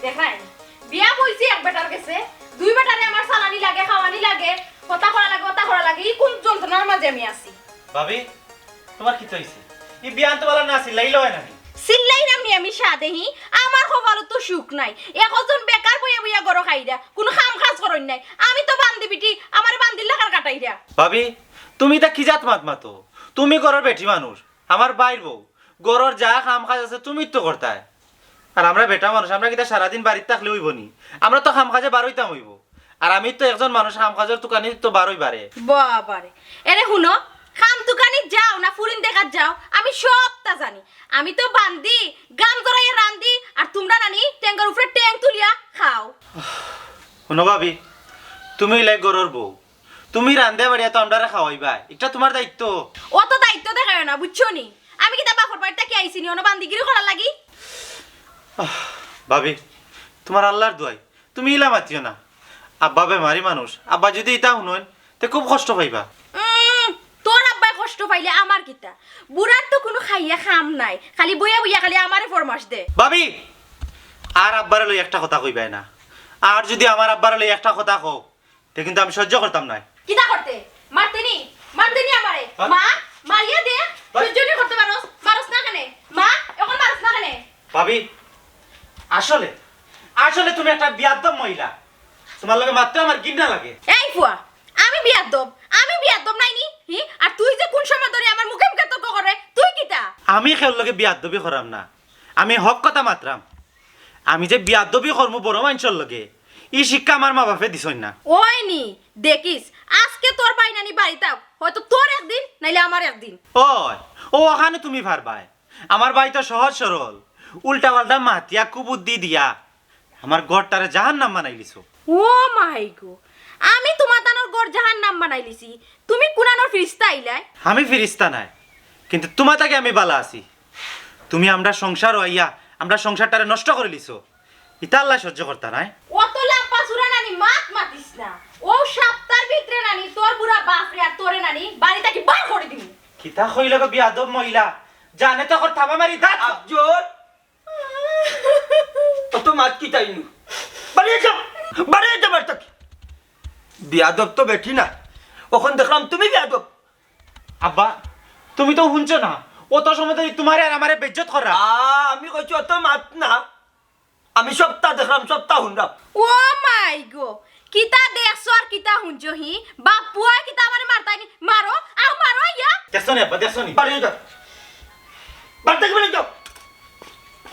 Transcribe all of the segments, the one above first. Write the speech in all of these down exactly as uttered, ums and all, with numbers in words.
দেখরায়নি, বিয়া বইছি এক বেটার গেছে, দুই বেটারে আমার চালানি লাগে, খাওয়ানি লাগে, কথা কওয়া লাগে, কথা কওয়া লাগে, ই কুন যন্ত্রণার মাঝে আমি আছি? ভাবি, তুমার কিতা অইছে? ই বিয়ান তো বালা না চিল্লাইলে অয় না নি? চিল্লাইরাম নি আমি সাধে হি, আমার কপালো তো সুখ নাই। একজন বেকার বইয়া বইয়া ঘরো খাইরা, কুনু কাম কাজ করইন নাই। আমি তো বান্দি বিটি, আমারে বান্দির লাখান কাটাইরা। ভাবি, তুমি ইতা কি জাত মাত মাতো? তুমি ঘরর বেটি মানুষ, আমার ভাইর বউ, ঘরর যা কাম কাজ আছে তুমি তো করতায়। আর আমরা বেটা মানুষ, আমরা কিতা সারাদিন বাড়িত থাকলে অইবো নি? আমরা তো কাম কাজে বারইতাম অইবো। আর আমি তো একজন মানুষ, কাম কাজর তুকানি তো বারই বারে। বাবারে, এরে হুনো, কাম তুকানি যাও না ফুরিন দেখাত যাও, আমি সবতা জানি। আমি তো বান্দি, গাম জড়াইয়া রান্দি, আর তুমরা নানি টেংগর উপরে টেং তুলিয়া খাও। হুনো ভাবি, তুমি অইলায় ঘরর বউ, তুমি রান্দিয়া বাড়িয়া তো আমরারে খাওয়াইবায়, ইটা তুমার দায়িত্ব। অত দায়িত্ব দেখাইও না, বুঝছো নি? আমি কিতা বাপর বাড়ি থাকি আইছি নি অনো বান্দিগিরি করার লাগি? আহ, ভাবি, তুমার আল্লার দোয়াই, তুমি ইলা মাতিও না। আব্বা বেমারি মানুষ, আব্বা যুদি ইতা হুনইন, তে খুব কষ্ট পাইবা। উম, তোর আব্বায় কষ্ট পাইলে আমার কিতা? বুড়ার তো কুনু খাইয়া কাম নাই, খালি বইয়া বইয়া খালি আমারে ফরমাশ দে। ভাবি, আর আব্বারে লই একটা কথা কইবায় না। আর যুদি আমার আব্বারে লই একটা কথা কও, তে কিন্তু আমি সহ্য করতাম নায়। কিতা করতে? মারতে নি? মারতে নি আমারে? হ্যাঁ? মা, মারিয়া দে। হ্যাঁ? সহ্য নি করতে পারস? মারস না কেনে? মা, অখন মারস না কেনে? ভাবি, আসলে, আসলে তুমি একটা বিয়াদ্দব মহিলা। তুমার লগে মাততে আমার ঘিন্না লাগে। এই ফুয়া, আমি বিয়াদ্দব? আমি বিয়াদ্দব নায় নি? হি? আর তুই যে কুন সময় ধরি আমার মুখে মুখে তর্ক করে, তুই কিতা? আমি কেউর লগে বিয়াদ্দবি করাম না, আমি হক কথা মাতরাম। আমি যে বিয়াদ্দবি করমু বড় মানষর লগে, ই শিক্ষা আমার মা বাপে দিছইন না। ওই নি, দেখিস, আজকে তোর ভাই নানি বাড়িত আউক, হয়তো তোর একদিন, নাইলে আমার একদিন। ওই, অউ অখানে তুমি পারবায়। আমার ভাই তো সহজ সরল, উল্টা পাল্টা মাতিয়া কুবুদ্ধি দিয়া আমার ঘরটারে জাহান্নাম বানাইলিছো। ও মাই গো, আমি তুমার তানর ঘর জাহান্নাম বানাইলিছি, তুমি কুনানর ফিরিস্তা আইলায়? আমি ফিরিস্তা নায়, কিন্তু তুমা থাকি আমি বালা আছি। তুমি আমরার সংসারো আইয়া আমরার সংসারটারে নষ্ট করিলিছো। ইতা আল্লায় সহ্য করতা নায়। অত লাম্বা চুড়া নানি মাত মাতিস না। অউ সাপ্তার ভিতরে নানি তোর বুড়া বাপরে আর তোরে নানি বাড়ি থাকি বার করি দিমু। কিতা কইলে গো বিয়াদব মহিলা? জানে তো কর থাবা মারি দাঁত। আফজল, অত মাত কিতা ইনু? বাড়ি যা, বাড়ি যা বাড়ি থাকি। বিয়াদব তো বেটি না, অখন দেখরাম তুমি বিয়াদব। আব্বা, তুমি তো হুনছো না, অত সময় ধরি তুমারে আর আমারে বেইজ্জত কররা। আ, আমি কইছি অত মাত না, আমি সবতা দেখরাম, সবতা হুনরাম। ও মাই গো, কিতা দেখছো আর কিতা হুনছো হি? বাপ পুয়ায় কিতা আমারে মারতায় নি? মারো, আও মারো ইয়া। দেখছো নি আব্বা, দেখছো নি? বাড়ি যাও। বাড়ি থাকি বাড়ি যাও।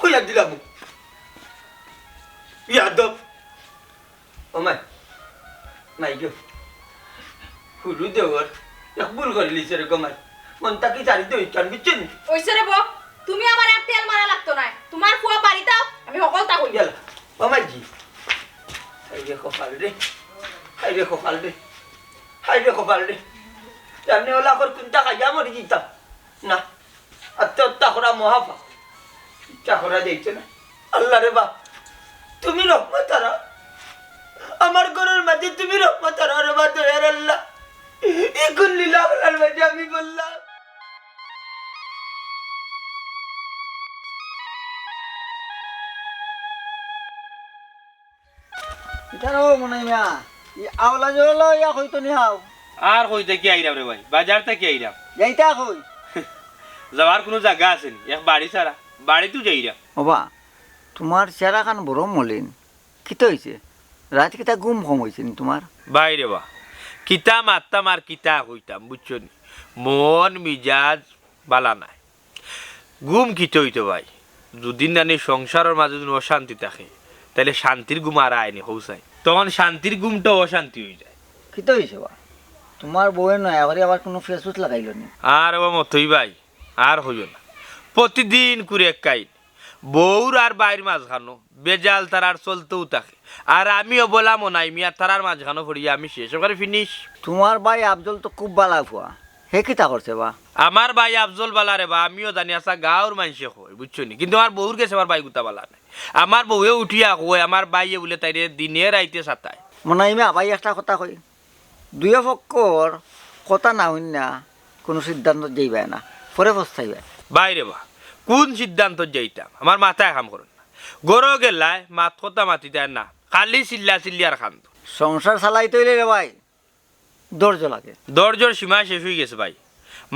কইয়া দিলাম। বিয়াদব। ও মাই, মাই গো। হুরু দেওর, এক ভুল করিলিছে রে গো মাই। মন থাকি ছাড়ি দে অইখান, বুঝছো নি? অইছে রে বো, তুমি আমারে আর তেল মারা লাগতো নায়। তুমার ফুয়া বাড়িত আউক, আমি হকলতা কইমু। ইয়ালা, ও মাইজি। হায় রে কপাল রে, হায় রে কপাল রে, হায় রে কপাল রে। জানে অলা কর কুনতা খাইয়া মরি যিতাম। না, আত্মহত্যা করা মহাপাপ। ইচ্ছা করা যাইতো না। আল্লাহ রে বা, তুমি রহমত হারা। আমার ঘরর মাঝে তুমি রহমত হারা রে বা, দয়ার আল্লাহ। ই কুন লীলা অলার মাঝে আমি বললাম। ইতার ও মনাই মিয়া, ই আওলা জল ইয়া কইতো নি হাও? আর কই থাকি আইরাম রে ভাই, বাজার থাকি আইরাম। যাইতা কই? যাওয়ার কুনু জাগা আছে নি? এক বাড়ি ছাড়া, বাড়িতউ যাইরাম। ওবা, তুমার চেহারাখান বড় মলিন, কিতা অইছে? রাইত কিতা ঘুম কম অইছে নি তুমার? ভাই রে বা, কিতা মাততাম আর কিতা কইতাম, বুঝছো নি? মন মিজাজ বালা নায়। ঘুম কিতা অইতো ভাই? যুদি নানি সংসারর মাঝে যুদি অশান্তি থাকে, তাইলে শান্তির ঘুম আর আয় নি, কও চাই। তখন শান্তির ঘুমটাও অশান্তি অইযায়। কিতা অইছে বা? তুমার বউয়ে নয়া করি আবার কুনু ফেসুস লাগাইলো নি? আর ও মতই ভাই, আর কইও না। প্রতিদিন কুরে এক কাইন। বউর আর ভাইর মাঝখানো বেজাল তারার চলতেউ থাকে। আর আমি অবলা মনাই মিয়া তারার মাঝখানো পড়িয়া আমি শেষ, ওখানে finish। তুমার ভাই আফজল তো খুব বালা ফুয়া, হে কিতা করছে বা? আমার ভাই আফজল বালা রে বা, আমিও জানি, আচ্ছা, গাঁওর মানষে কয়, বুঝছো নি? কিন্তু আমার বউর গেছে আমার ভাই গুতা বালা নায়। আমার বউয়ে উঠিয়া কয়, আমার ভাইয়ে বুলে তাইরে দিনে রাইতে সাতায়। মনাই মিয়া, ভাই একটা কথা কই, দুইও পক্ষর কথা না হুনিয়া কুনু সিদ্ধান্তত যাইবায় না, পরে পস্তাইবায়। ভাই রে বা, কুন সিদ্ধান্তত যাইতাম? আমার মাথায় কাম করে না। ঘরো গেলায় মাত কথা মাতিতায় না, খালি চিল্লা চিল্লি আর কান্দো। সংসার চালাইতে অইলে রে ভাই, ধৈর্য লাগে। ধৈর্যর সীমা শেষ অইগেছে ভাই।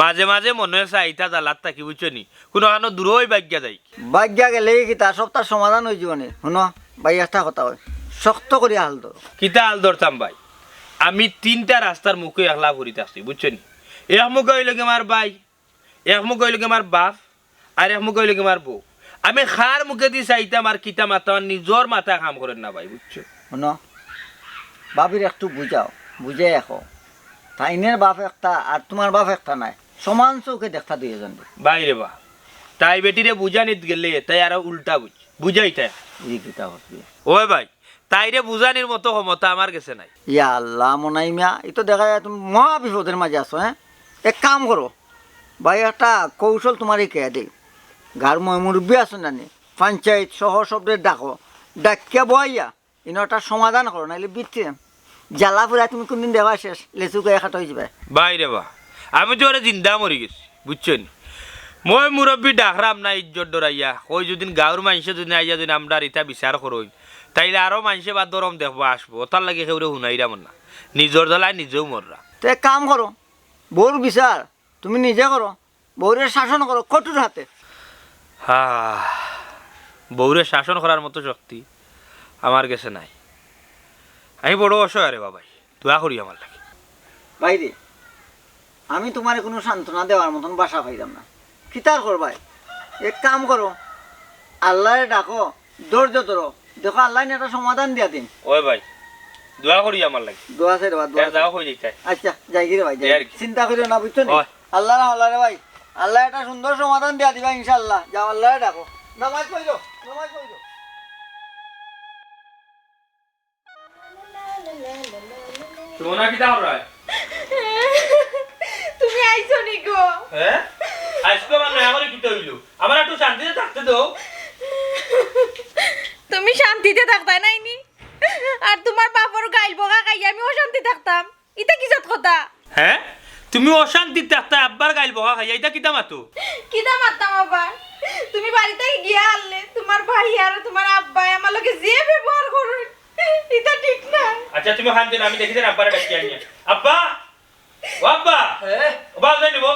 মাঝে মাঝে মনে অয় ইতা জ্বালাত থাকি, বুঝছো নি? কুনুখানো দূরই ভাগিয়া যাই। ভাগিয়া গেলেই কিতা সবতার সমাধান অইযিবো নি? হুনো ভাই, একটা কথা কই, শক্ত করি হাল ধরো। কিতা হাল ধরতাম ভাই? আমি তিনটা রাস্তার মুখে একলা পড়ি থাকছি, বুঝছো নি? এক মুখে অইলো গি আমার ভাই, এক মুখে অইলো গি আমার বাপ, আর এক মুখে অইলো গি আমার বউ। আমি কার মুখেদি চাইতাম আর কিতা মাততাম, আমার নিজর মাথায় কাম করের না ভাই, বুঝছো? হুনো, ভাবিরে একটু বুঝাও, বুঝাইয়া কও। তাইনর বাপ একটা আর তুমার বাপ একটা নায়, সমান চউখে দেখতা দুইওজনরে। ভাই রে বা, তাই বেটিরে বুঝানিত গেলে তাই আরো উল্টা বুঝ-, বুঝাইতায়। ই কিতা করবি? ওই ভাই, তাইরে বুঝানির মতো ক্ষমতা আমার গেছে নাই। ইয়া আল্লাহ, মনাই মিয়া, ই তো দেখা যায় তুমি মহা বিপদর মাঝে আছো, হ্যাঁ? এক কাম করো ভাই, একটা কৌশল তুমারে হিকাইয়া দেই। গাউর ময়-মুরব্বি আছইন না নি, পঞ্চায়েত সহ সবরে ডাকো, ডাকিয়া বওয়াইয়া ইনো একটা সমাধান করো, নাইলে বিচ্ছি জ্বালা পুড়া তুমি কুনদিন দেখবায় শেষ, লেচু গায়ে কাটা অইযিবায়। ভাই রে বা, আমি তো ওরে জিন্দা মরি গেছি, বুঝছো নি? ময়-মুরব্বি ডাকরাম না ইজ্জত ডরাইয়া, কই যুদি গাউর মানষে যুদি আইয়া যুদি আমরার ইতা বিচার করইন, তাইলে আরো মানষে বা ধরম দেখবো আসবো, অতার লাগি কেউরে হুনাইরাম না, নিজর জ্বালায় নিজেউ মররাম। তে এক কাম করো, বউর বিচার তুমি নিজে করো, বউরে শাসন করো কঠোর হাতে। হা, বউরে শাসন করার মতো শক্তি আমার গেছে নাই। আমি বড় অসহায় রে বা ভাই, দোয়া করি আমার লাগি। ভাইরে, আমি তুমারে কুনু সান্ত্বনা দেওয়ার মতন ভাষা পাইরাম না। কিতা আর করবায়? এক কাম করো, আল্লারে ডাকো, ধৈর্য ধরো, দেখো আল্লায় নি একটা সমাধান দিয়া দিন। ওই ভাই, দোয়া করি আমার লাগি। দোয়া আছে রে বা, দোয়া আছে। যাও, কই যাইতায়? আচ্ছা, যাইগি রে ভাই, যাই। চিন্তা করিও না, বুঝছো নি? ওই। আল্লারে, আল্লারে ভাই, আল্লায় একটা সুন্দর সমাধান দিয়া দিবা ইনশাআল্লাহ। যাও, আল্লারে ডাকো। নামাজ পড়ো, নামাজ পড়ো। সুমনা, কিতা কররায়? তুমি আইছো নি গো? হ্যাঁ? আইজকে আমার নয়া করি কিতা অইলো? আমার একটু শান্তিতে থাকতে দেও। তুমি শান্তিতে থাকতায় নায় নি? আর তুমার বাপর গাইল বকা খাইয়া আমি অশান্তি থাকতাম? ইতা কি জাত কথা? হ্যাঁ? তুমি অশান্তিত থাকতায় আব্বার গাইল বকা খাইয়া, ইতা কিতা মাতো? কিতা মাততাম আবার? তুমি বাড়িত গিয়া হারলে, তুমার ভাই আর তুমার আব্বায় আমার লগে যে ব্যবহার করইন, ইতা ঠিক না। আচ্ছা, তুমি কান্দিও না, আমি দেখি যে আব্বারে ডাকিয়া আনি। আব্বা! ও আব্বা! হ্যাঁ? ও বা, যাই নিব।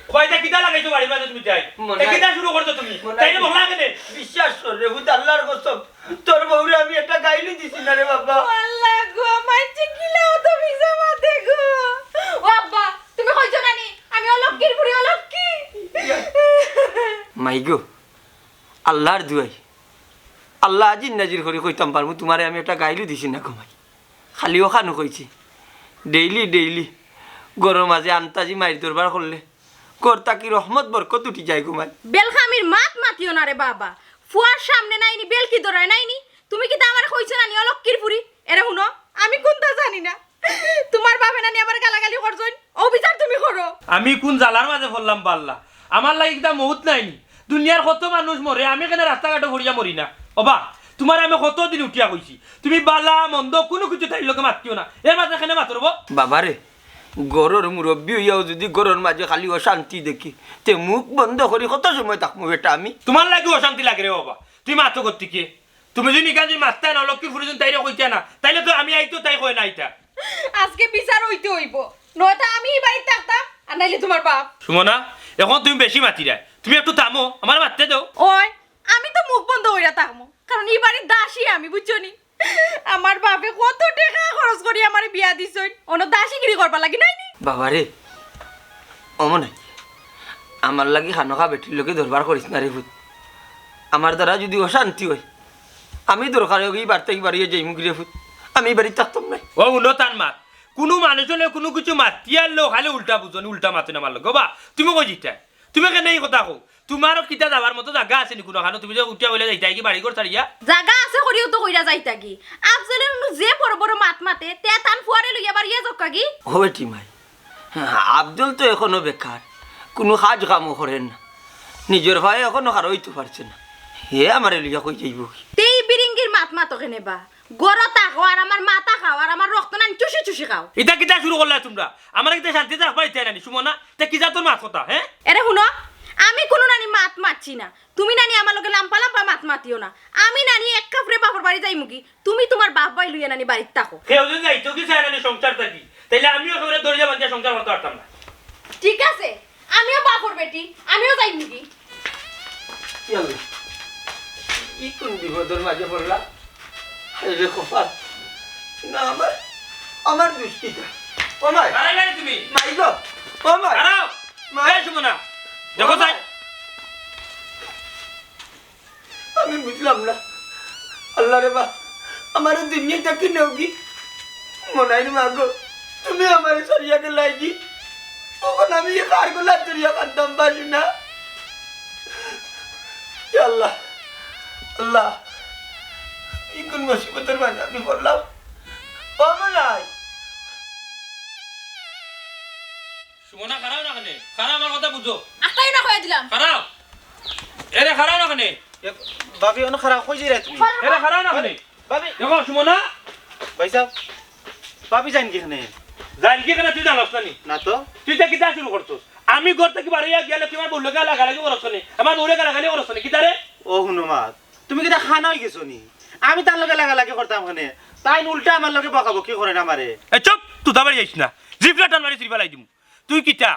ও বা, ইতা কিতা লাগাইছো বাড়ির মাঝে তুমি তাই? মনে এ হয় কিতা শুরু করছো তুমি? মনে হয় তাইরে বকলা কেনে? বিশ্বাস কর রে পুত, আল্লার কসম, তোর বউরে আমি একটা গাইলও দিছি না রে বাবা। ও আল্লাহ গো, মাইনষে কিলা অত মিছা মাতে গো। ও আব্বা, তুমি কইছো না নি, আমি অলক্ষীর ফুড়ি, অলক্ষী। মাই গো, আল্লার দুয়াই, আল্লা আজির নাজির করি কইতাম পারমু, তুমারে আমি একটা গাইলও দিছি না গো মাই। খালি অখানউ কইছি, ডেইলি ডেইলি ঘরর মাঝে আন্তাজি মাইর দরবার করলে ঘর থাকি রহমত বরকত উঠি যায় গো মাই। বেলখামির মাত মাতিও না রে বাবা, ফুয়ার সামনে নায় নি বেলকি ধরায় নায় নি। তুমি কিতা আমারে কইছো না নি অলক্ষীর ফুড়ি? এরে হুনো, আমি কুন্তা জানি না। তুমার বাপে না নি আমারে গালাগালি করছইন, অউ বিচার তুমি করো। আমি কুন জ্বালার মাঝে পড়লাম বা আল্লা, আমার লাগি কিতা মউত নায় নি? দুনিয়ার কত মানুষ মরে, আমি কেনে রাস্তাঘাটো পড়িয়া মরি না? ও বা, তুমারে আমি কতদিন উঠিয়া কইছি, তুমি বালা মন্দ কুনু কিছু তাইর লগে মাতিও না, এর মাঝে কেনে মাতর বা? বাবারে, ঘরর মুরব্বি অইয়াও যুদি ঘরর মাঝে খালি অশান্তি দেখি, তে মুখ বন্ধ করি কত সময় থাকমু বেটা আমি? তুমার লাগি অশান্তি লাগে রে বাবা, তুমি মাতো কত্তিকে? তুমি যুদি ইখান যুদি মাততায় না, অলক্ষীর ফুড়ি যুদি তাইরে কইতায় না, তাইলে তো আমি আইতো তাই কয় না ইতা। আজকে বিচার অইতে অইবো, নয়তো আমি ই বাড়িত থাকতাম, আর নাইলে তুমার বাপ। সুমনা, অখন তুমি বেশি মাতিরায়, তুমি একটু থামো, আমারে মাততে দেও। ওই, আমি তো মুখ বন্ধ করিয়া থাকমু, কারণ ই বাড়ির দাসী আমি, বুঝছো নি? আমার বাপে কত টেকা খরচ করি আমারে বিয়া দিছইন, অনো দাসীগিরি করবার লাগি নায় নি? বাবারে, অমনে, আমার লাগি খানোখা বেটির লগে দরবার করিস না রে পুত। আমার দ্বারা যুদি অশান্তি অয়, আমি দরকার অয় ই বাড়ি থাকি বারইয়া যাইমুগি রে পুত, আমি ই বাড়িত থাকতাম নায়। ও হুনো তান মাত, কুনু মানুষ অইলে কুনু কিছু মাতিয়া আইলেও খালি উল্টা বুঝো নি, উল্টা মাতো না আমার লগে। ও বা, তুমি কই যিতায়? তুমি কেনে ই কথা কও? তুমারও কিতা যাবার মতো জাগা আছে নি কুনুখানো? তুমি যে উঠিয়া বইলে যাইতায় গি বাড়ি ঘর ছাড়িয়া? জাগা আছে করিও তো কইরা যাইতাগি। আফজলে হুনো যে বড় বড় মাত মাতে, তে তান ফুয়ারে লইয়া বারইয়া যাউক্কা গি। ও বেটি মাই, আব্দুল তো অখনো বেকার, কুনু কাজ কামও করের না, নিজর পায়ে অখনো খাড়া অইতো পারছে না, হে আমারে লইয়া কই যাইবো গি? তে ই বিরিঙ্গির মাত মাতো কেনে বা? ঘরো থাকো আর আমার মাথা খাও আর আমার রক্ত নানি চুষি চুষি খাও। ইতা কিতা শুরু করলায় তুমরা? আমারে কিতা শান্তিতে রাখবায় ইতা নানি, সুমনা? তে কি জাতর মাত কথা, হ্যাঁ? এরে হুনো, আমি কুনু নানি মাত মাতছি না, তুমি নানি আমার লগে লাম্বা লাম্বা মাত মাতিও না। আমি নানি এক কাপড়ে বাপর বাড়ি যাইমুগি, তুমি তুমার বাপ ভাই লইয়া নানি বাড়িত থাকো। কেউ যদি যাইতো কি চায় নানি সংসার থাকি, তাইলে আমিও কেউরে দড়িয়া বান্ধিয়া সংসার করতে পারতাম না। ঠিক আছে, আমিও বাপর বেটি, আমিও যাইমুগি। ইয়াল্লা, ই কুন বিপদর মাঝে পড়লাম? হায় রে কপাল। না, আমার, আমার দুষ কিতা? ও মাই। দাঁড়াই নাই তুমি। মাই গো। ও মাই। দাঁড়াও। মাই। এই সুমনা। দেখো মাই। আমি বুঝলাম না। আল্লাহ রে বা, আমারে দুনিয়া থাকি নেওগি। মনাইর মা গো, তুমি আমারে ছাড়িয়া গেলায়গি। অখন আমি কার গলাত ধরিয়া কান্দাম পারি না। ইয়া আল্লাহ, আল্লাহ, ই কুন মুসিবতর মাঝে আমি পড়লাম? ও মনাই। সুমনা, খাড়াও না কেনে? খাড়াও, আমার কথা বুঝো। আস্তাই না কইয়া দিলাম। খাড়াও। এরে, খাড়াও না কেনে? এ, ভাবি, অনো খাড়াও, কই যাইরায় তুমি? এরে, খাড়াও না কেনে? ভাবি। দেখো, সুমনা। ভাইসাব, ভাবি যাইনগি কেনে? যাইনগি কেনে তুই জানোস না নি? না তো। তুই ইতা কিতা শুরু করছস? আমি ঘর থাকি বারইয়া গেলে তুই আমার বউর লগে লাগালাগি করস নি? আমার বউরে গালাগালি করস নি? কিতা রে? ও হুনো মা, তুমি কিতা কানা অইগেছো নি? আমি তার লগে লাগালাগি করতাম কেনে? তাইন উল্টা আমার লগে বকাবকি করইন আমারে। এ চুপ, তুতা বাড়ি যাইস না। জিভটা টান মারি ছিড়ি ফালাই দিমু। তুই কিতা?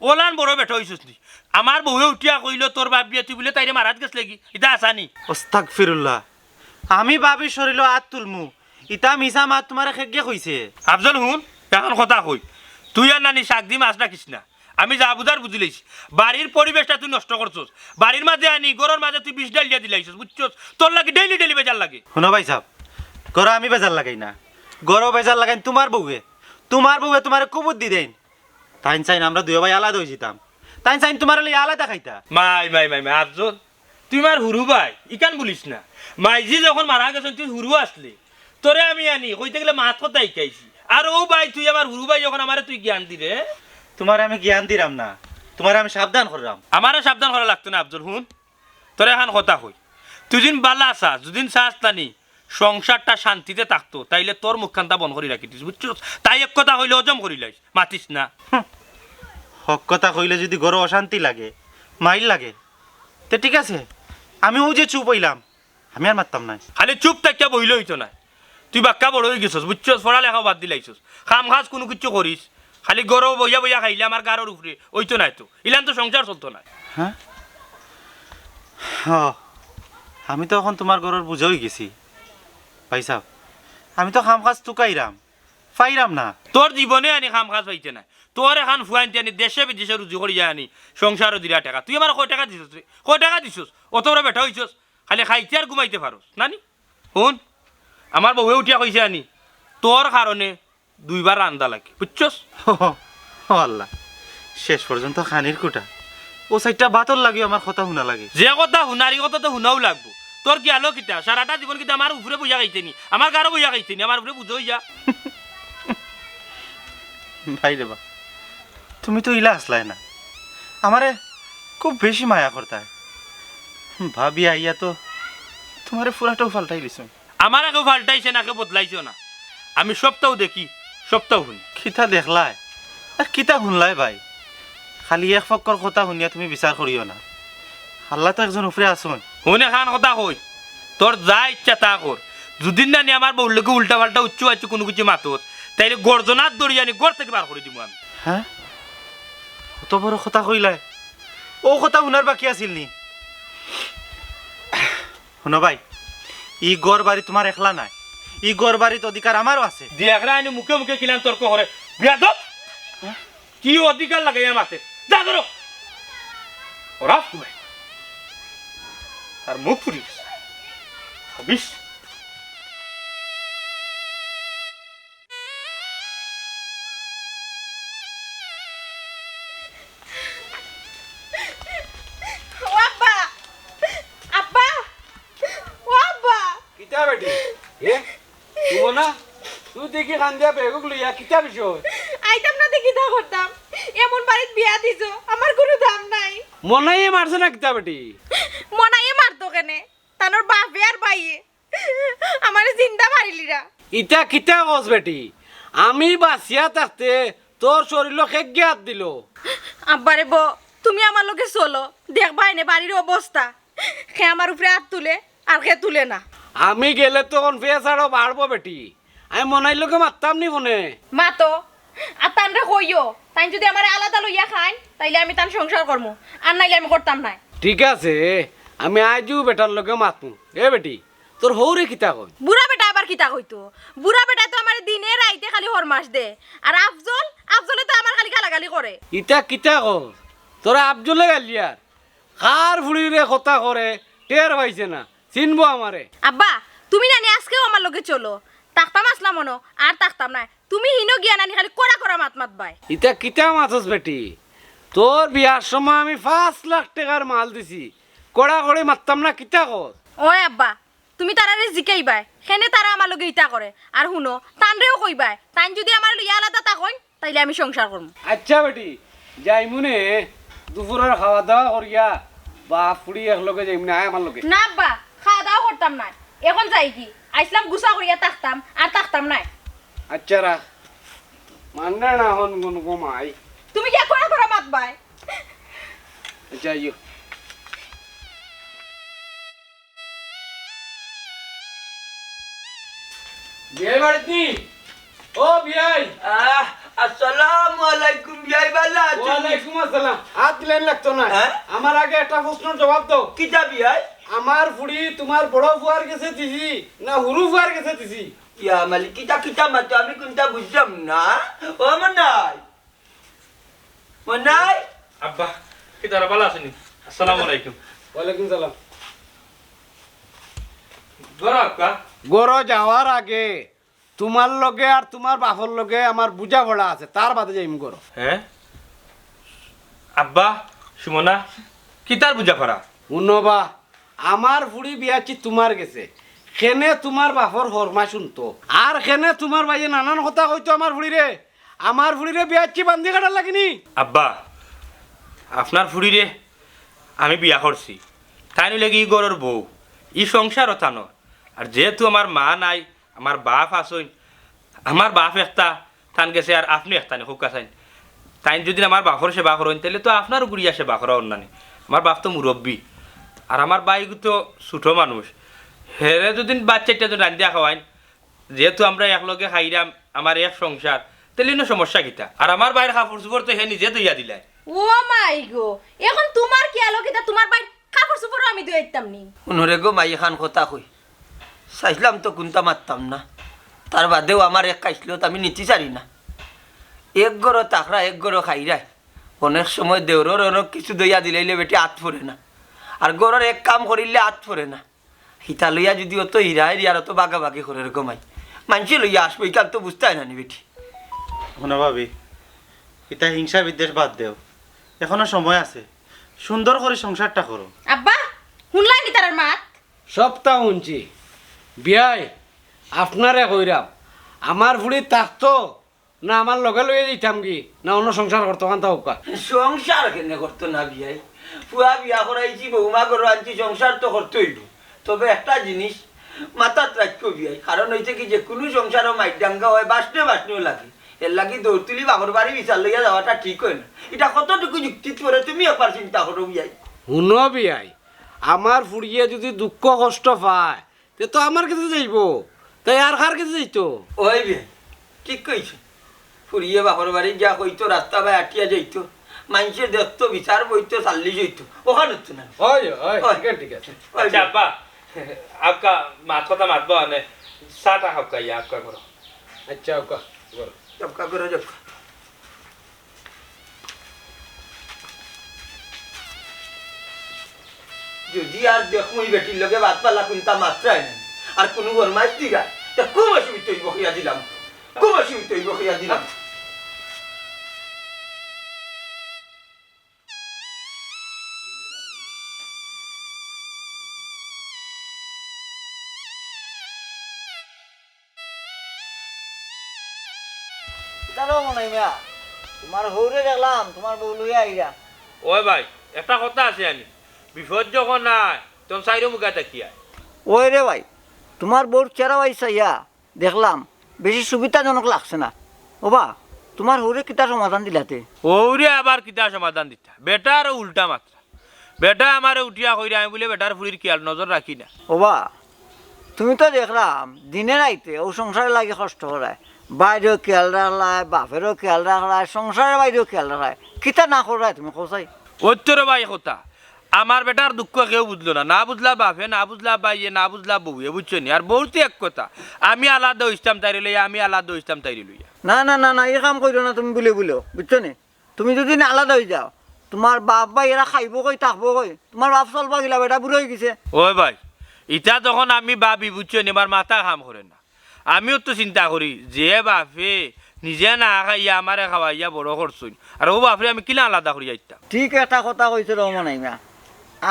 অলান বড় বেটা অইছস নি? আমার বউয়ে উঠিয়া কইলো, "তোর বাপ বিয়া তুই বুলে তাইরে মারাত গেছলেগি।" ইতা হাছা নি? আস্তাগফিরুল্লাহ। আমি ভাবির শরীলো আত তুলমু। ইতা মিছা মাত তুমারে কেগে কইছে? আফজল হুন, অখন কথা কই। তুই আর নানি শাক দি মাছ রাখিস না। আমি যা বুঝার বুঝিলাইছি। বাড়ির পরিবেশটা তুই নষ্ট করছস। বাড়ির মাঝে আনি, ঘরর মাঝে তুই বিষ ঢালিয়া দিলাইছস, বুঝছস? তোর লাগি daily daily বেজার লাগে। হুনো ভাইসাব, ঘরো আমি বেজার লাগাই না। ঘরো বেজার লাগাইন তুমার বউয়ে। তুমার বউয়ে তুমারে কুবুদ্ধি দেইন। তাইন চাইন আমরা দুইও ভাই আলাদা অইযিতাম। তাইন চাইন তুমারে লইয়া আলাদা খাইতা। মাই, মাই, মাই, মাই, আফজল, তুই আমার হুরু ভাই, ইখান ভুলিস না। মাইজি যখন মারা গেছইন, তুই হুরু আছলে। তোরে আমি আনি, কইতে গেলে মাত কথা হিকাইছি। আর অউ ভাই, তুই আমার হুরু ভাই, অখন আমারে তুই জ্ঞান দিরে। তুমারে আমি জ্ঞান দিরাম না, তুমারে আমি সাবধান কররাম। আমারে সাবধান করা লাগতো না, আফজল, হুন। তোরে অখন কথা কই। তুই যুদিন বালা চাস, যুদিন চাস তানি, সংসারটা শান্তিতে থাকতো, তাইলে তোর মুখখানতা বন্ধ করি রাখিতিস, বুঝছস? তাই এক কথা কইলে হজম করিলাইস, মাতিস না। হুঁ। হক কথা কইলে যুদি ঘরো অশান্তি লাগে, মাইর লাগে, তে ঠিক আছে, আমি অউ যে চুপ অইলাম, আমি আর মাততাম নায়। খালি চুপ থাকিয়া বইলে অইতো নায়। তুই বাক্কা বড় অইগেছস, বুঝছস? পড়ালেখাও বাদ দিলাইছস, কাম কাজ কুনু কিচ্ছু করিস, খালি ঘরো বইয়া বইয়া খাইলে আমার গারর উপরে অইতো নায় তো, ইলান তো সংসার চলতো নায়। হ্যাঁ? হ, আমি তো অখন তুমার ঘরর বুঝা অইগেছি। ভাইসাব, আমি তো কাম কাজ তুকাইরাম, পাইরাম না। তোর জীবনে আনি কাম কাজ পাইতে নায়। তোর অখান ফুয়াইন্তে আনি দেশে বিদেশে রুজি করিয়া আনি সংসারো দিরা টেকা। তুই আমারে কয় টেকা দিছস রে? কয় টেকা দিছস? অত বড় বেটা অইছস, খালি খাইতে আর ঘুমাইতে পারস না নি? হুন, আমার বউয়ে উঠিয়া কইছে আনি, তোর কারণে দুইবার রান্দা লাগে, বুঝছস? ও আল্লাহ, শেষ পর্যন্ত খানির কুটা। অউ চাইরটা ভাতর লাগিও আমার কথা হুনা লাগে। যে কথা হুনার, ই কথা তো হুনাউ লাগবো। তোর গেলো কিতা? সারাটা জীবন কিতা আমার উপরে বইয়া খাইতে নি? আমার গারো বইয়া খাইতে নি? আমার উপরে বুঝো অইয়া। ভাই রে বা, তুমি তো ইলা আছলায় না, আমারে খুব বেশি মায়া করতায়। ভাবি আইয়া তো তুমারে পুরাটাউ পাল্টাই দিছইন। আমারে কেউ পাল্টাইছে না, কেউ বদলাইছেও না। আমি সবটাউ দেখি, সবটাউ হুনি। কিতা দেখলায় আর কিতা হুনলায় ভাই? খালি এক পক্ষর কথা হুনিয়া তুমি বিচার করিও না। আল্লাহ তো একজন উপরে আছইন। হুন, অখান কথা কই, তোর যা ইচ্ছা তা কর। যুদি নানি আমার বউর লগে উল্টা পাল্টা উচ্চ বাচ্চ কুনু কিছু মাতস, তাইলে গর্দনাত ধরি আনি ঘর থাকি বার করি দিমু আমি। হ্যাঁ? অত বড় কথা কইলায়? অউ কথা হুনার বাকি আছিল নি? হুনো ভাই, ই ঘর বাড়ি তুমার একলা নায়, ই ঘর বাড়িত অধিকার আমারও আছে। দেখরায় নি মুখে মুখে কিলান তর্ক করে, বেয়াদব! কি অধিকার লাগাইয়া মাতে? যা ধরো। ওরা ভাই, তার মুখ পুড়ি গেছে। হাবিস। ও আব্বা! আব্বা! ও আব্বা! কিতা বেটি? এ? তুমো না? তুই দেখি কান্দিয়া বেগুক লইয়া কিতা বিষয়? আইতাম না দেখি কিতা করতাম। এমন বাড়িত বিয়া দিছো, আমার কুনু দাম নাই। মনাইয়ে মারছে না কিতা বেটি? মনাইয়ে মারতো কেনে? তানর বাপে আর ভাইয়ে আমারে জিন্দা মারিলিরা। ইতা কিতা কস বেটি? আমি বাঁচিয়া থাকতে তোর শরীলো কেগে আত দিলো? আব্বারে বো, তুমি আমার লগে চলো, দেখবায় নে বাড়ির অবস্থা। কে আমার উপরে আত তুলে আর কে তুলে না। আমি গেলে তো অখন ফেছ আরো বাড়বো বেটি। আমি মনাইর লগে মাততাম নি ফোনে। মাতো, আর তানরে কইও, তাইন যুদি আমারে আলাদা লইয়া খাইন, তাইলে আমি তান সংসার করমু, আর নাইলে আমি করতাম নায়। ঠিক আছে, আমি আইজউ বেটার লগে মাতমু। এ বেটি, তোর হউরে কিতা কয়? বুড়া বেটা আবার কিতা কইতো? বুড়া বেটায় তো আমারে দিনে রাইতে খালি হরমাস দে। আর আফজল, আফজলে তো আমার খালি গালাগালি করে। ইতা কিতা কর? তোরা আফজলে গালিয়ার? কার ফুড়িরে কথা করে টের পাইছে না, চিনবো আমারে। আব্বা, তুমি নানি আজকেও আমার লগে চলো। থাকতাম আছলাম অনো, আর থাকতাম নায়। তুমি হিনো গিয়া নানি খালি কড়া কড়া মাত মাতবায়। ইতা কিতা মাতস বেটি? তোর বিয়ার সময় আমি পাঁচ লাখ টেকার মাল দিছি, কড়া কড়ি মাততাম না, কিতা কস? ওই আব্বা, তুমি তারারে জিকাইবায়, কেনে তারা আমার লগে ইতা করে। আর হুনো, তানরেও কইবায়, তাইন যুদি আমারে লইয়া আলাদা থাকইন, তাইলে আমি সংসার করমু। আচ্ছা বেটি, যাইমুনে, দুপুরর খাওয়া দাওয়া করিয়া বাপ ফুড়ি একলগে যাইমুনে, আয় আমার লগে। না আব্বা, খাওয়া দাওয়া করতাম নায়, অখন যাইগি। আইছলাম গুছা করিয়া থাকতাম, আর থাকতাম নায়। আচ্ছা রাখ, মানরে না অখন কোন কমাই। তুমি গিয়া কড়া কড়া মাতবায়। আচ্ছা, আইও। বিয়াই বাড়িত নি? ও বিয়াই। আহ, আসসালামু আলাইকুম বিয়াই, ভালা আছইন? ওয়ালাইকুম আসসালাম। আত দিলাইন লাগতো না। হ্যাঁ? আমার আগে একটা প্রশ্নর জবাব দেও। কিতা বিয়াই? আমার ফুড়ি তুমার বড় ফুয়ার গেছে দিছি না হুরু ফুয়ার গেছে দিছি? ইয়া মালিক, কিতা কিতা মাতো, আমি কুনটা বুঝলাম না। ও মনাই, মনাই। আব্বা, কিতা রে, ভালা আছইন নি? আসসালামু আলাইকুম। ওয়ালাইকুম সালাম। ঘরো আউক্কা। ঘরো যাওয়ার আগে তুমার লগে আর তুমার বাপর লগে আমার বুঝাপড়া আছে, তার বাদে যাইমু ঘরো। হ্যাঁ? আব্বা, সুমনা, কিতার বুঝাপড়া? হুনো বা, আমার ফুড়ি বিয়াচ্ছি তুমার গেছে, কেনে তুমার বাপর হরমাস হুনতো, আর কেনে তুমার ভাইয়ে নানান কথা কইতো আমার ফুড়িরে, আমার ফুড়িরে বিয়াচ্ছি বান্দি কাটার লাগি নি। আব্বা, আপনার ফুড়িরে আমি বিয়া করছি, তাইন অইলা গি ই ঘরর বউ, ই সংসারও তানর। আর যেহেতু আমার মা নাই, আমার বাপ আছইন, আমার বাপ একটা, তান গেছে আর আপনে একটা নি, কউক্কা চাইন। তাইন যুদি আমার বাপর সেবা করইন, তাইলে তো আপনারও গুরিয়া সেবা করা অর না নি। আমার বাপ তো মুরব্বি, আর আমার ভাইগু তো ছোট মানুষ। হেরে যুদি ভাত চাইরটা যুদি রান্দিয়া খাওয়াইন, যেহেতু আমরা একলগে খাইরাম, আমার এক সংসার, তাইলে ইনো সমস্যা কিতা? আর আমার ভাইর কাপড় চোপড় তো হে নিজে ধইয়া দিলায়। ও মাই গো, অখন তুমার খিয়ালো কিতা, তুমার ভাইর কাপড় চোপড়ও আমি ধইয়া দিতাম নি? হুনো রে গো মাই, এখান কথা কই, চাইছলাম তো কুনতা মাততাম না, তার বাদেও আমার এক খাইছলত আমি নিতে চারি না। এক ঘরো থাকরা, এক ঘরো খাইরায়, অনেক সময় দেওরর অনেক কিছু ধইয়া দিলাইলে বেটি আত পড়ে না, আর ঘরর এক কাম করিলে আত পড়ে না। হিতা লইয়া যুদি অত হিরাহিরি আর অত বাগাবাগি করের গো মাই, মানষে লইয়া আসবো, ইখান তো বুঝতায় না নি বেটি। হুনো ভাবি, ইতা হিংসা বিদ্বেষ বাদ দেও, এখনো সময় আছে, সুন্দর করি সংসারটা করো। আব্বা, হুনলায় নি তারার মাত? সবতা হুনছি। বিয়াই, আপনারে কইরাম, আমার ফুড়ি থাকতো না আমার লগে লইয়া যাইতাম গি, না অন্য সংসার করতো, কান্তা কউক্কা। সংসার কেনে করতো না বিয়াই? ফুয়া বিয়া করাইছি, বৌমা ঘরো আনছি, সংসার তো করতো অইবো। তবে একটা জিনিস মাথাত রাখিও বিয়াই, কারণ অইছে কি, যেকুনু সংসারো মাইর দাঙ্গা অয়, বাসনে বাসনেও লাগে। এরলাগি দৌড় তুলি বাপর বাড়ি বিচার লইয়া যাওয়াটা ঠিক অয় না। ইটা কতটুকু যুক্তিত পড়ে তুমি একবার চিন্তা করো বিয়াই। হুনো বিয়াই, আমার ফুড়িয়ে যুদি দুঃখ কষ্ট পায়, তে তো আমার গেছে যাইবো, তাই আর কার গেছে যাইতো? অয় বে, ঠিক কইছো। ফুড়িয়ে বাপর বাড়ি গিয়া কইতো, রাস্তা বায় আটিয়া যাইতো, মানষে দেখতো, বিচার বইতো, সাল্লিশ অইতো, অখান অইতো না। অয়, অয়, অয়। ঠিক আছে, ঠিক আছে। অয় আচ্ছা বে। আব্বা, আউক্কা মাত কথা মাতবা অনে, চাটা খাউক্কা ইয়া, আউক্কা করো। আচ্ছা, আউক্কা করো। আউক্কা করো, আউক্কা। যুদি আর দেখমু ই বেটির লগে বাদ পাল্লা কুনতা মাতরায় না, আর কুনু ফরমাইশ দিরা, তে খুব অসুবিধা অইবো কইয়া দিলাম, খুব অসুবিধা অইবো কইয়া দিলাম। কিতা রে মনাই মিয়া, তুমার হউরে দেখলাম, তুমার বউ লইয়া আইরা। ওই ভাই, একটা কথা আছে আনি, বিপদ যখন আয়, তখন চাইরো মুখা তাকিয়া। ওই রে ভাই, তুমার বউর চেহারা ভাই চাইয়া দেখলাম, বেশি সুবিধাজনক লাগছে না। ওবা, তুমার হউরে কিতা সমাধান দিলাতে? হউরে আবার কিতা সমাধান দিতা? বেটা আরো উল্টা মাতরা। বেটায় আমারে উঠিয়া কইরা, আমি বুলে বেটার ফুড়ির খিয়াল নজর রাখি না। ওবা, তুমি তো দেখরাম দিনে রাইতে অউ সংসারর লাগি কষ্ট করায়, বাইরেও খিয়াল রাখলায়, বাপেরও খিয়াল রাখলায়, সংসারর বাইরেও খিয়াল রাখলায়, কিতা না কররায় তুমি কও চাই? অইতো রে ভাই কথা, আমার বেটার দুঃখ কেউ বুঝলো না, না বুঝলা বাপে, না বুঝলা ভাইয়ে, না বুঝলা বউয়ে, বুঝছো নি? আর বউর তো এক কথা, আমি আলাদা অইতাম তাইরে লইয়া, আমি আলাদা অইতাম তাইরে লইয়া। না না না না, ই কাম কইরো না তুমি বুলে বুলে, বুঝছো নি? তুমি যুদি না আলাদা অইযাও, তুমার বাপ ভাই এরা খাইবো কই, থাকবো কই? তুমার বাপ চলবা কিলা, বেটা বুড়া অইগেছে। ওই ভাই, ইতা যখন আমি ভাবি, বুঝছো নি, আমার মাথা কাম করে না। আমিও তো চিন্তা করি, যে বাপে নিজে না খাইয়া আমারে খাওয়াইয়া বড় করছইন, আর অউ বাপরে আমি কিলা আলাদা করি যাইতাম? ঠিক একটা কথা কইছো রে মনাইমা,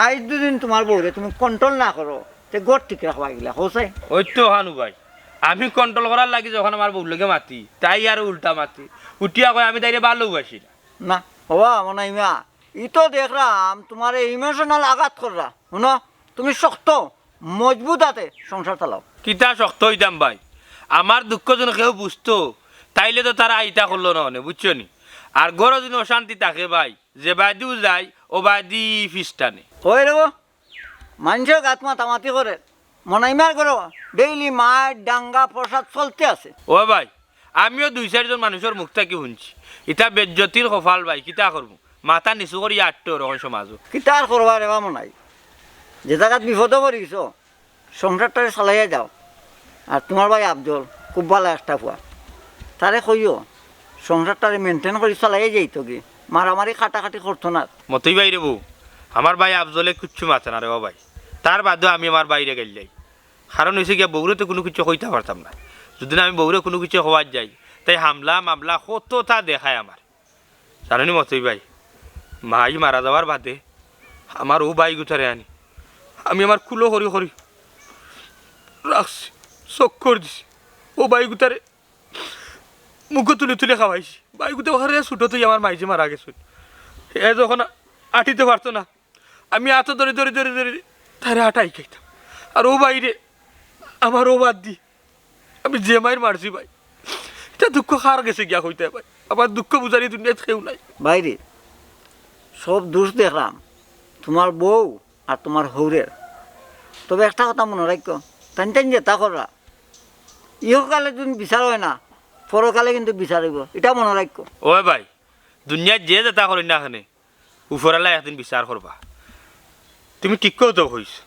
আইজ দুদিন তুমার বউরে তুমি control না করো, তে ঘর ঠিক রাখবা কিলা, কও চাই? অইতো হানু ভাই, আমি control করার লাগি যখন আমার বউর লগে মাতি, তাই আরো উল্টা মাতি, উঠিয়া কয় আমি তাইরে ভালোবাসি না। না, ওবা মনাইমা, ই তো দেখরাম তুমারে emotional আঘাত কররা। হুনো, তুমি শক্ত মজবুত আতে সংসার চালাও। কিতা শক্ত অইতাম ভাই, আমার দুঃখ যুদি কেউ বুঝতো, তাইলে তো তারা ইতা করলো না অনে, বুঝছো নি? আর ঘরো যুদি অশান্তি থাকে ভাই, যে বায়দিউ যাই, অউ বায়দি ফিস টানে। ওই রে গো, মানষে গাত মাতামাতি করে, মনাইমার ঘরো daily মাইর, দাঙ্গা, ফসাদ চলতে আছে। ও ভাই, আমিও দুই চাইরজন মানুষর মুখ থাকি হুনছি, ইতা বেইজ্জতির কপাল ভাই, কিতা করমু? মাথা নিচু করি আটতে অর অখন সমাজো। কিতা আর করবা রে বা মনাই, যে জাগাত বিপদো পড়ি গেছো, সংসারটারে চালাইয়া যাও। আর তুমার ভাই আফজল খুব ভালা একটা ফুয়া, তারে কইও সংসারটারে maintain করি চালাইয়া যাইতো গি, মারামারি কাটাকাটি করতো না। মতই ভাই রে বউ, আমার ভাই আফজলে কিচ্ছু মাতে না রে বা ভাই, তার বাদেও আমি আমার ভাইরে গাইল্লাই। কারণ অইছে গিয়া বউরে তো কুনু কিচ্ছু কইতাম পারতাম না, যুদি না আমি বউরে কুনু কিচ্ছু কওয়াত যাই, তাই হামলা মামলা কততা দেখায় আমার। জানো নি মতই ভাই, মাই মারা যাওয়ার বাদে আমার অউ ভাইগুতারে আনি আমি আমার কুলো করি করি রাখছি, চক্কর দিছি। অউ ভাইগুতারে মুখো তুলি তুলি খাওয়াইছি। ভাইগুতা অখারে ছুটো থইয়া আমার মাই যে মারা গেছইন, এ যখন আটিতে পারতো না, আমি আতো ধরি ধরি ধরি ধরি তারে আটা হিকাইতাম। আর অউ ভাইরে, আমার অউ বাদ দি আমি যে মাইর মারছি ভাই, ইতা দুঃখ কার গেছে গিয়া কইতায় ভাই? আমার দুঃখ বুঝার ই দুনিয়াত কেউ নাই। ভাইরে, সব দুষ দেখরাম তুমার বউ আর তুমার হউরের। তবে একটা কথা মনো রাখিও, তাইন তাইন যেতা কররা, ইহকালে যুদি বিচার অয় না, পরকালে কিন্তু বিচার অইবো, ইটা মনো রাখিও। ওই ভাই, দুনিয়াত যে যেতা করইন না কেনে, উপরআলায় একদিন বিচার করবা। তুমি ঠিক কথাউ কইছো।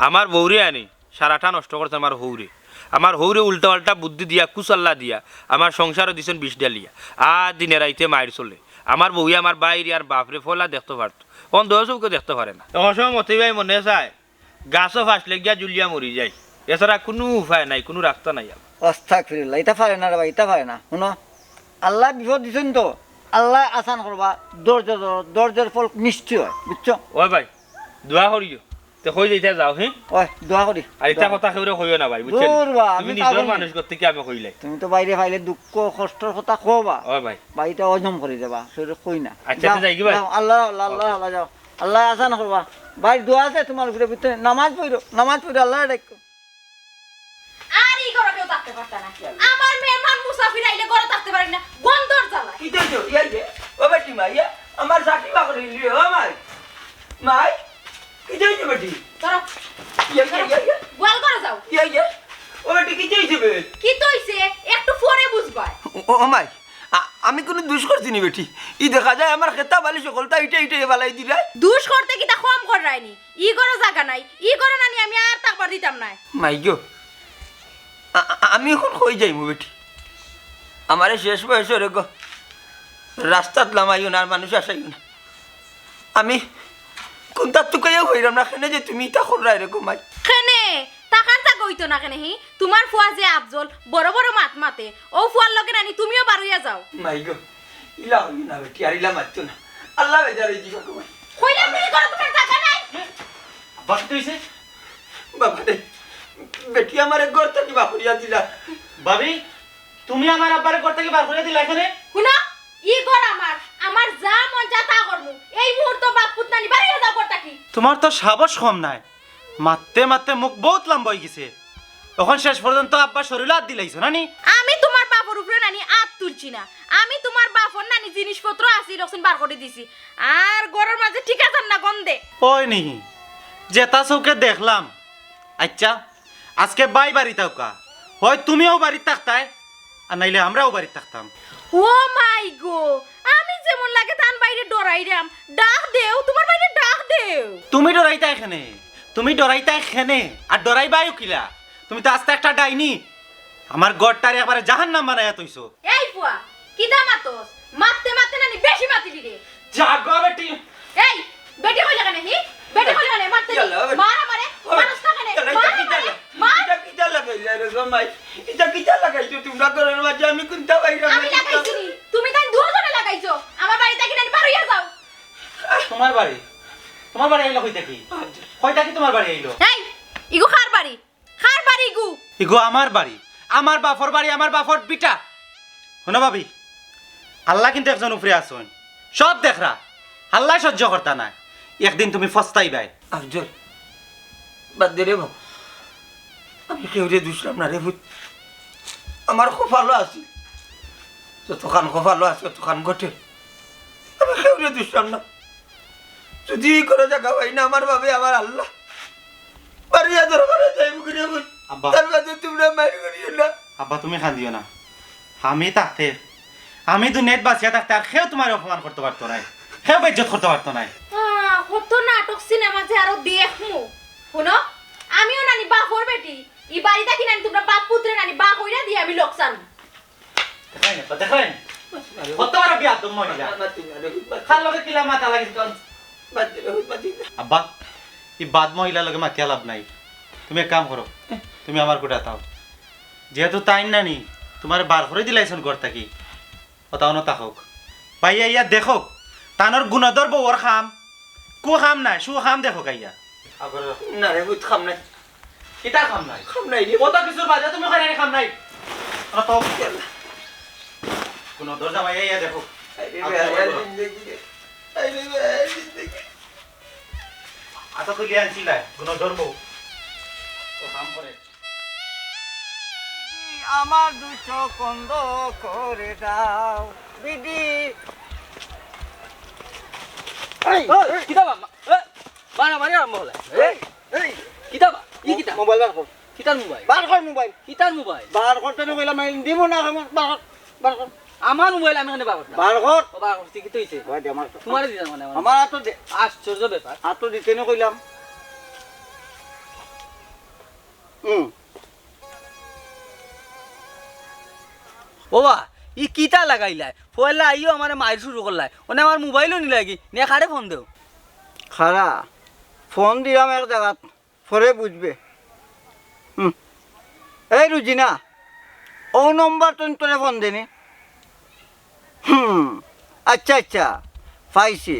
আমার বউরে আনি সারাটা নষ্ট করছে আমার হউরে। আমার হউরে উল্টা পাল্টা বুদ্ধি দিয়া, কুচাল্লা দিয়া, আমার সংসারো দিছইন বিষ ঢালিয়া। আর দিনে রাইতে মাইর চলে। আমার বউয়ে আমার ভাইরে আর বাপরে ফলা দেখতো পারতো, অখন দুই চউখে দেখতো পারে না। অখন সময় মতই ভাই মনে চায়, গাছো ফাঁস লাগিয়া জুলিয়া মরি যাই, এছাড়া কুনু উপায় নাই, কুনু রাস্তা নাই আর। আস্তাগফিরুল্লাহ, ইতা পারে না রে ভাই, ইতা পারে না। হুনো, আল্লায় বিপদ দিছইন তো, আল্লায় আসান করবা, ধৈর্য ধরো, ধৈর্যর ফল মিষ্টি হয়, বুঝছো? ওই ভাই, দোয়া করিও, তে কই যাইতা যাও, হে? ওই, দোয়া করি। আর ইতা কথা কেউরে কইও না ভাই, বুঝছো নি? দূর বা, তুমি আমি নিজর পাগল মানুষ নি। করতে কি আমি কইলাই? তুমি তো ভাইরে পাইলে দুঃখ কষ্টর কথা কও বা। ওই ভাই। ভাই, ইতা হজম করি দেবা, কেউরে কই না। আচ্ছা, যাও, তে যাই গি ভাই? যাও, আল্লাহ, আল্লাহ, আল্লাহ, আল্লাহ, যাও। আল্লায় আসান করবা। ভাই, দোয়া আছে তুমার উপরে, বুঝছো নি? নামাজ পড়ো, নামাজ পড়ো, আল্লাহরে ডাকো। আর ই ঘরো কেউ থাকতে পারতা না। আমার মেহমান মুসাফির আইলে ঘরো থাকতে পারি না, গন্ধর জ্বালায়। কিতা অইছে? ইয়া, ইয়া। ও বেটি মা, ইয়া। আমার ছাতি বাকরি লিও, ও মাই। মাই, কিতা অইছে বেটি? ধরো। ইয়া, ইয়া, ইয়া, ইয়া। গোয়াল ঘরো যাও। ইয়া, ইয়া। ও বেটি, কিতা অইছে বে? কিতা অইছে? একটু পরে বুঝবায়। ও, ও মাই, আ-, আমি কুনু দুষ করছি নি বেটি। ই দেখা যায় আমার খেতা বালিশ হকলতা ইটায় ইটায় ফালাই দিলায়। দুষ করতে কিতা কম কররায় নি? ই ঘরো জাগা নাই, ই ঘরো নানি আমি আর থাকবার দিতাম নায়। মাই গো, আ-, আ-, আমি অখন কই যাইমু বেটি? আমারে শেষ বয়সো রে গো, রাস্তাত লামাইও না, আর মানুষ আসাইও না। আমি কুনটাত তুকাইয়াও কইরাম না, কেনে যে তুমি ইতা কররায় রে গো মাই। কেনে? থাকার জাগা অইতো না কেনে হি? তুমার ফুয়া যে আফজল, বড় বড় মাত মাতে, অউ ফুয়ার লগে নানি তুমিও বারইয়া যাও। মাই গো, ইলা কইও না বেটি, আর ইলা মাতিও না। আল্লাহ বেজার অইযিবা গো মাই। কইলাম নি ই ঘরো তুমার জাগা নাই। আব্বা, কিতা অইছে? বাবা রে, বেটি আমারে ঘর থাকি বার করিয়া দিলা। ভাবি, তুমি আমার আব্বারে ঘর থাকি বার করিয়া দিলায় কেনে? হুনো, ই ঘর আমার, আমার যা মন চায় তা করমু। এই মুহূর্তে বাপ পুত নানি বারইয়া যাও ঘর থাকি। তুমার তো সাহস কম নায়, মাততে মাততে মুখ বউত লাম্বা অইগেছে। অখন শেষ পর্যন্ত আব্বার শরীলো আত দিলাইছো না নি? আমি তুমার বাপর উপরে নানি আত তুলছি না, আমি তুমার বাফর নানি জিনিসপত্র আছিল, অকছুন বার করি দিছি। আর ঘরর মাঝে টিকা যার না গন্ধে। ওই নি, যেতা চউখে দেখলাম। আইচ্ছা, আজকে ভাই বাড়িত আউক্কা, হয় তুমিও বাড়িত থাকতায়, আর নাইলে আমরাও বাড়িত থাকতাম। ও মাই গো, আমি যেমন লাগে তান ভাইরে ডরাইরাম। ডাক দেও, তুমার ভাইরে ডাক দেও। তুমি ডরাইতায় কেনে? তুমি ডরাইতায় কেনে? আর ডরাইবায়ও কিলা? তুমি তো আস্তা একটা ডাইনি। আমার ঘরটারে একবারে জাহান্নাম বানাইয়া থইছো। এই ফুয়া, কিতা মাতস? মাততে মাততে নানি বেশি মাতিলি রে। যা গো বেটি। এই, বেটি কইলে কেনে, হি? বেটি কইলে কেনে? মারতে ইয়াল্লা, বেটি। মার আমারে, ও, মারস না কেনে? ইয়াল্লা, ইটা মার কিতা আমারে, লা-, মার। ইটা কিতা লাগাইলা রে গো মাই? ইটা কিতা লাগাইছো তুমরা ঘরর মাঝে? আমি কুনতা বাইরে আমি লাগাইছি নি? তুমি তাই দুইজনে লাগাইছো। আমার বাড়ি থাকি নানি বার অইয়া যাও। তুমার বাড়ি? তুমার বাড়ি আইলো কই থাকি? কই থাকি তুমার বাড়ি আইলো? এই, ইগু কার বাড়ি? কার বাড়ি ইগু? ইগু আমার বাড়ি, আমার বাফর বাড়ি, আমার বাফর ভিটা। হুনো ভাবি, আল্লা কিন্তু একজন উপরে আছইন, সব দেখরা। আল্লায় সহ্য করতা নায়, একদিন তুমি ফস্তাইবায়। আফজল, বাদ দে রে বাবা, আমি কেউরে দুষলাম না রে পুত। আমার কপালো আছিল, যতখান কপালো আছে, ততখান ঘটে। আমি কেউরে দুষলাম না। যদি ই করে জাগা পাই না আমার বাফে, আমার আল্লা, বাড়িয়া দরবারে যাইমু গি রে পুত। আব্বা। তার বাদে তুমরা মাইর করিও না। আব্বা, তুমি কান্দিও না। আমি থাকতে, আমি দুনিয়াত বাঁচিয়া থাকতে আর কেউ তুমারে অপমান করতে পারতো নায়, কেউ বেইজ্জত করতে পারতো নায়। আহ, কত নাটক সিনেমা যে আরো দেখমু। হুনো, আমিও নানি বাফর বেটি, ই বাড়ি থাকি নানি তুমরা বাপ পুতরে নানি বার কইরা দিয়া আমি লোকসান। দেখরায়নি, আব্বা, দেখরায়নি। কত বড় বেয়াদব মহিলা। কার লগে কিলা মাতা লাগিস কোন? আব্বা, ই বাদ মহিলার লগে মাতিয়া লাভ নাই। তুমি এক কাম করো, তুমি আমার কুটাত আও। যেহেতু তাইন নানি তুমারে বার করি দিলাইছইন ঘর থাকি, অতা অনো থাকউক। ভাই আইয়া দেখউক, তানর গুণধর বউর কাম, কু কাম নাই, সু কাম দেখউক আইয়া। না রে, বুঝ কাম নাই। কিতা কাম নাই? কাম নাই রে। কত কিছুর বাদে তুমি কইরায় নি কাম নাই? অনো তো। গুণধর জামাই আইয়া দেখউক। আরে আচ্ছা, ভাই, আর বলো। জিন্দেগি রে। আরে ভাই, আর জিন্দেগি। আতো খুলি আনছি লাই, গুণধর বউ। ও কাম করে। আমার দুই চোখ অন্ধ করে দাও, বিধি। এই, এই, কিতা বা? এ, মারামারি আরম্ভ অইলো। এই, এই। কিতা বা? ই কিতা? মোবাইল বার কর। কিতার মোবাইল? বার কর মোবাইল। কিতার মোবাইল? বার করতে না কইলাম, আমি দিমু না, আমি বার কর, বার কর। আমার মোবাইল আমি কেনে বার করতাম? বার কর। ও, বার করছি, কিতা অইছে? ওই দে আমার তো। তুমারে দিলাম মানে আমার। আমার আতো দে। আশ্চর্য ব্যাপার। আতো দিতে না কইলাম। হুম। ও বা, ই কিতা লাগাইলায়? পয়লা আইও আমারে মাইর শুরু করলায়। অনে আমার মোবাইলও নিলায়গি, নে কারে ফোন দেও। খাড়া, ফোন দিলাম এক জাগাত, পরে বুঝবে। হুম। এই রুজিনা, অউ নম্বর তো তোরে ফোন দেনি। হুম, আচ্ছা, আচ্ছা, পাইছি।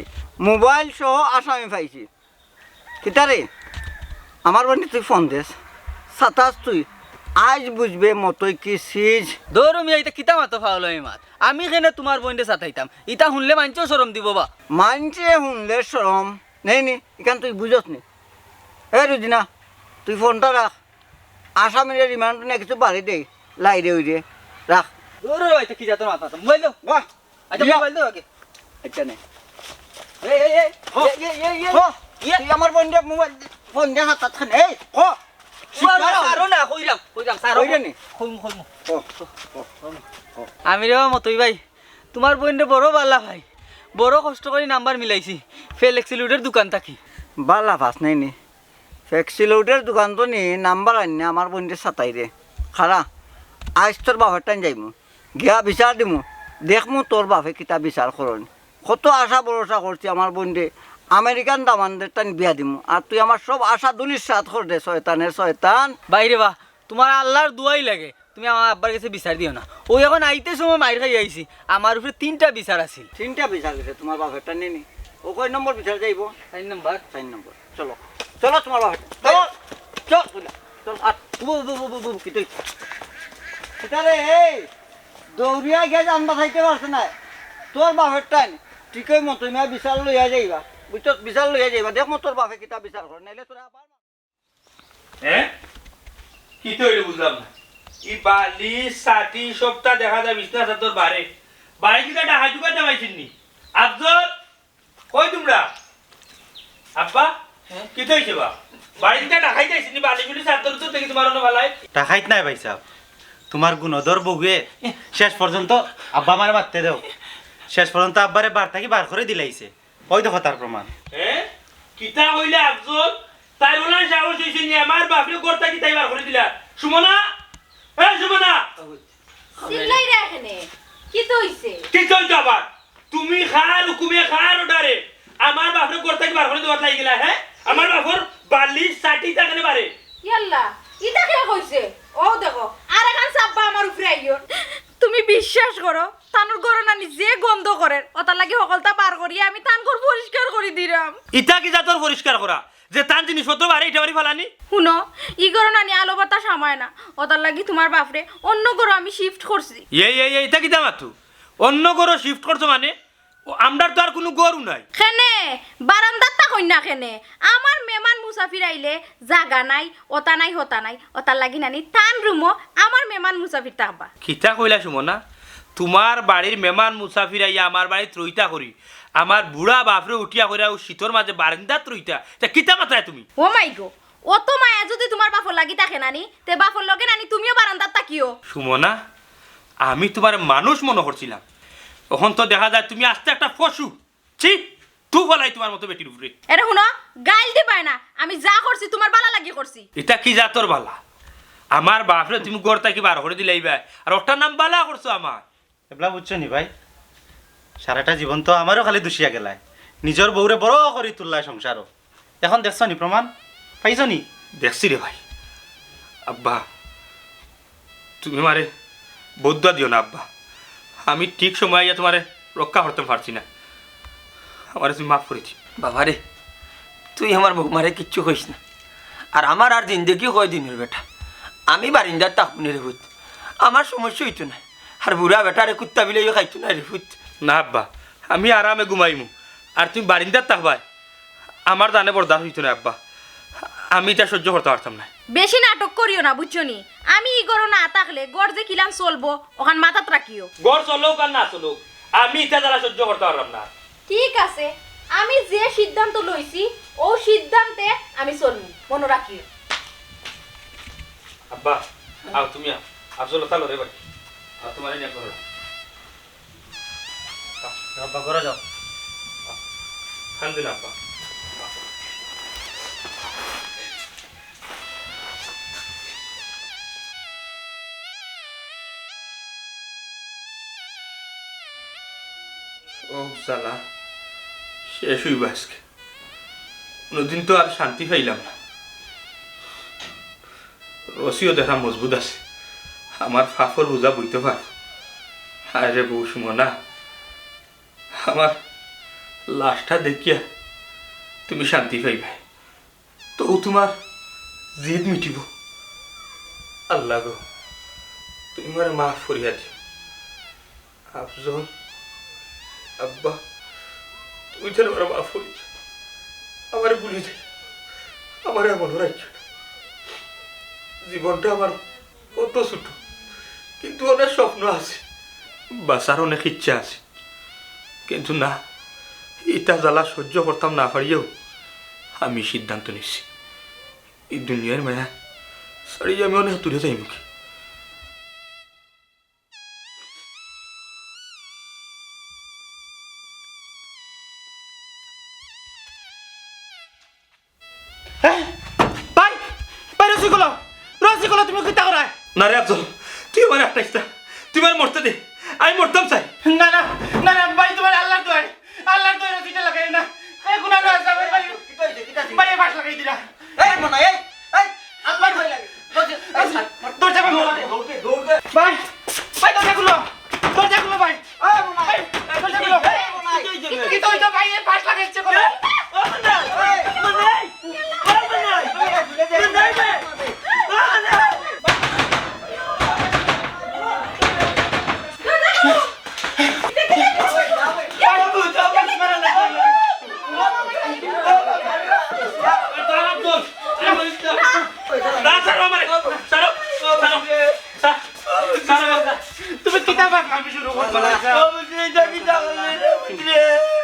মোবাইল সহ আসামি পাইছি। কিতারে? আমার বইনরে তুই ফোন দেস। সাতাস তুই। আইজ বুঝবে মতই কি সিজ। দৌড় মিয়া, ইতা কিতা মাতো ফাউল আমি মাত। আমি কেনে তুমার বইনরে সাতাইতাম? ইতা হুনলে মাইনষেও শরম দিবো বা। মাইনষে হুনলে শরম নেই নি? ইখান তুই বুঝস নি? এ রুজিনা, তুই ফোনটা রাখ। আসামিরে রিমান্ড নিয়া কিছু বাড়ি দেই। লাইরে ওইরে। রাখ। দৌড় রে, ইতা কি জাতর মাত মাতো? মোবাইল দেও। বাহ। আচ্ছা, ইয়া। মোবাইল দেও আগে। আচ্ছা, নে। এই, এই, এই, হ। এই, এই, এই, এই। হ। ইয়ে। তুই আমার বইনরে মোবাইল দে, ফোন দে হাতাত খান। এই, হ। ও, আরো, আরো না, কইরাম, কইরাম, স্যার, কইরে নি? কইমু, কইমু। হ, হ, হ। আমি রে বা মতই ভাই, তুমার বইনরে বড় বালা ভাই, বড় কষ্ট করি নাম্বার মিলাইছি, ফ্লেক্সি লোডের দোকান থাকি। বালা পাস নাই নি? ফ্লেক্সি লোডের দোকান তো নি, নাম্বার আইন না, আমার বইনরে সাতাইরে। খাড়া, আইজ তোর বাপের টাইন যাইমু। গিয়া বিচার দিমু, দেখমু তোর বাপে কিতা বিচার করইন। কত আশা ভরসা করছি আমার বইনরে, আমেরিকান দামান্দর টাইন বিয়া দিমু, আর তুই আমার সব আশা ধুলিস্যাৎ করি দে, শয়তানের শয়তান। ভাইরে বা, তুমার আল্লার দোয়াই লাগে, তুমি আমার আব্বার গেছে বিচার দিও না। অউ অখন আইতে সময় মাইর খাই আইছি, আমার উপরে তিনটা বিচার আছিল। তিনটা বিচার দিছে তুমার বাপের টাইন নি? ও কয় নম্বর বিচার যাইবো? চাইর নম্বর। চাইর নম্বর। চলো, চলো তুমার বাপের টাইন। চলো, চল, চল, চল, আর উবু, উবু, উবু, উবু, উবু, কিতা অইছে? কিতা রে, এই? দৌড়িয়া গিয়া জান বাঁচাইতে পারছে না। তোর বাপের টাইন, ঠিকই মতো মিয়া বিচার লইয়া যাইবা। বুঝছো? বিচার লইয়া যাইবা। দেখমু তোর বাপে কিতা বিচার করে, নাইলে তোরা আবার। হ্যাঁ? কিতা অইলো বুঝলাম না। ই বালিশ, ছাতি, সবতা দেখা যায় বিছনা চাদর বারে। বাড়িত কিতা ডাকাইত ঢুকাইতা পাইছইন নি? আফজল, কই তুমরা? আব্বা, হ্যাঁ? কিতা অইছে বা? বাড়িত কিতা ডাকাইত আইছইন নি? বালিশ উলিশ চাদর উদ্দর দেখি তুমার অনো ফালাই। ডাকাইত নায় ভাইসাব, তুমার গুণধর বউয়ে শেষ পর্যন্ত আব্বা আমারে মারতে দেও, শেষ পর্যন্ত আব্বারে বাড়ি থাকি বার করি দিলাইছে। অউ দেখো তার প্রমাণ। হ্যাঁ? কিতা কইলা আফজল? তাইর অলান সাহস অইছে নি আমার বাফরে ঘর থাকি তাই বার করি দিলা? সুমনা! এ সুমনা! চিল্লাইরা কেনে? কিতা অইছে? কিতা অইছে আবার? তুমি কার হুকুমে, কার অর্ডারে আমার বাফরে ঘর থাকি বার করি দেওয়াত লাগি গেলা, হ্যাঁ? আমার বাফর বালিশ চাটি ইতা কেনে বারে? ইয়াল্লা, ইতা কে কইছে? অউ দেখো, আরেকখান সাব্বা আমার উপরে আইও। তুমি বিশ্বাস করো, তানর ঘরো নানি যে গন্ধ করের, অতার লাগি হকলতা বার করিয়া আমি তান ঘর পরিষ্কার করি দিরাম। ইতা কি জাতর পরিষ্কার করা? যে তান জিনিসপত্র বারে ইটা বারি ফালানি? হুনো, ই ঘরো নানি আলো বাতাস হামায় না, অতার লাগি তুমার বাফরে অন্য ঘরো আমি shift করছি। এই, এই, এই, ইতা কিতা মাতো? অন্য ঘরো shift করছো মানে? ও, আমরার তো আর কুনু ঘরও নাই। কেনে? বারান্দাত থাকইন না কেনে? আমার মেহমান মুসাফির আইলে জাগা নাই, অতা নাই, হতা নাই, অতার লাগি নানি তান রুমো আমার মেহমান মুসাফির থাকবা। কিতা কইলা সুমনা? তুমার বাড়ির মেহমান মুসাফির আইয়া আমার বাড়িত রইতা করি, আমার বুড়া বাফরে উঠিয়া করিয়া অউ শীতর মাঝে বারান্দাত রইতা, তে কিতা মাতরায় তুমি? ও মাই গো, অত মায়া যুদি তুমার বাফর লাগি থাকে নানি, তে বাফর লগে নানি তুমিও বারান্দাত থাকিও। সুমনা, আমি তুমারে মানুষ মনো করছিলাম, অখন তো দেখা যায় তুমি আস্তা একটা পশু। ছি, থু ফালাই তুমার মতো বেটির উপরে। এরে হুনো, গাইল দিবায় না, আমি যা করছি তুমার বালা লাগি করছি। ইতা কি জাতর বালা? আমার বাফরে তুমি ঘর থাকি বার করি দিলাইবায়, আর অটার নাম বালা করছো আমার। এবলা বুঝছো নি ভাই, সারাটা জীবন তো আমারেও খালি দুষিয়া গেলায়, নিজর বউরে বড় করি তুললায় সংসারো। অখন দেখছো নি প্রমাণ? পাইছো নি? দেখছি রে ভাই। আব্বা, তুমি আমারে বদদোয়া দিও না আব্বা, আমি ঠিক সময় আইয়া তুমারে রক্ষা করতাম পারছি না, আমারে তুমি মাফ করি দিও। বাবারে, তুই আমার বউমারে কিচ্ছু কইস না। আর আমার আর জিন্দেগি কয়দিনর বেটা, আমি বারিন্দাত থাকমু নি রে পুত, আমার সমস্যা অইতো নায়। আর বুড়া বেটারে কুত্তা বিলাইও খাইতো নায় রে পুত। না আব্বা, আমি আরামে ঘুমাইমু, আর তুমি বারিন্দাত থাকবায়, আমার জানে বরদাস্ত অইতো নায় আব্বা, আমি ইতা সহ্য করতাম পারতাম নায়। বেশি নাটক করিও না, বুঝছো নি? আমি ই ঘরো না থাকলে ঘর যে কিলান চলবো, অখান মাথাত রাখিও। ঘর চলউক আর না চলউক, আমি ইতা জ্বালা সহ্য করতাম পাররাম না। ঠিক আছে, আমি যে সিদ্ধান্ত লইছি, অউ সিদ্ধান্তে আমি চলমু, মনো রাখিও। আব্বা, আও তুমি আও। আফজল, অতা লও রে ভাই। আও, তুমারে নিয়া করো। আব্বা, ঘরো যাও। আলহামদুলিল্লাহ, আব্বা। ও জ্বালা, শেষ অইবো আজকে। কুনুদিন তো আর শান্তি পাইলাম না। রশিও দেখা মজবুত আছে, আমার পাপর বুঝা বইতে পারবো। হায় রে বউ সুমনা, আমার লাশটা দেখিয়া তুমি শান্তি পাইবায়, তবু তুমার জিদ মিটিবো। আল্লাহ গো, তুমি আমারে মাফ করিয়া দিও। আফজল, আব্বা, তুমি যেন আমারে মাফ করি দিও। আমারে ভুলি যাইও। আমারে মনো রাখিও না। জীবনটা আমার অত ছোট, কিন্তু অনেক স্বপ্ন আছে, বাঁচার অনেক ইচ্ছা আছে, কিন্তু না, ইতা জ্বালা সহ্য করতাম না পারিয়াউ আমি সিদ্ধান্ত নিছি, ই দুনিয়ার মায়া ছাড়িয়া আমি অনেক দূরে যাইমুগি। হ্যাঁ? ভাই, ভাই, রশি খুলো, রশি খুলো, তুমি কিতা করায়? না রে আফজল, তুই আমারে আটকাইস না, তুই আমারে মরতে দে, আমি মরতাম চাই। না, না, না, না, ভাই, তুমার আল্লাহর দোয়াই, আল্লাহর দোয়াই, রশিটা লাগাই না। এই গুনাহ না আছে, আমার ভাই, ভাই, এই ফাঁস লাগাই দিলা। এই মনা, এই, এই, আল্লাহর ভয় লাগে। দরজা, এই, দরজা ভাই, দৌড় দে, দৌড় দে। ভাই, ভাই, দরজা খুলো, দরজা খুলো ভাই। এই মনা, এই, দরজা খুলো। এই মনা, এই, কিতা অইছে ভাই, এই ফাঁস লাগাইছে কেনে? এই, মনা, এই, মনা, এই, মনা, এই, মনা, এই, মনা, এই, আমি শুরু করছি।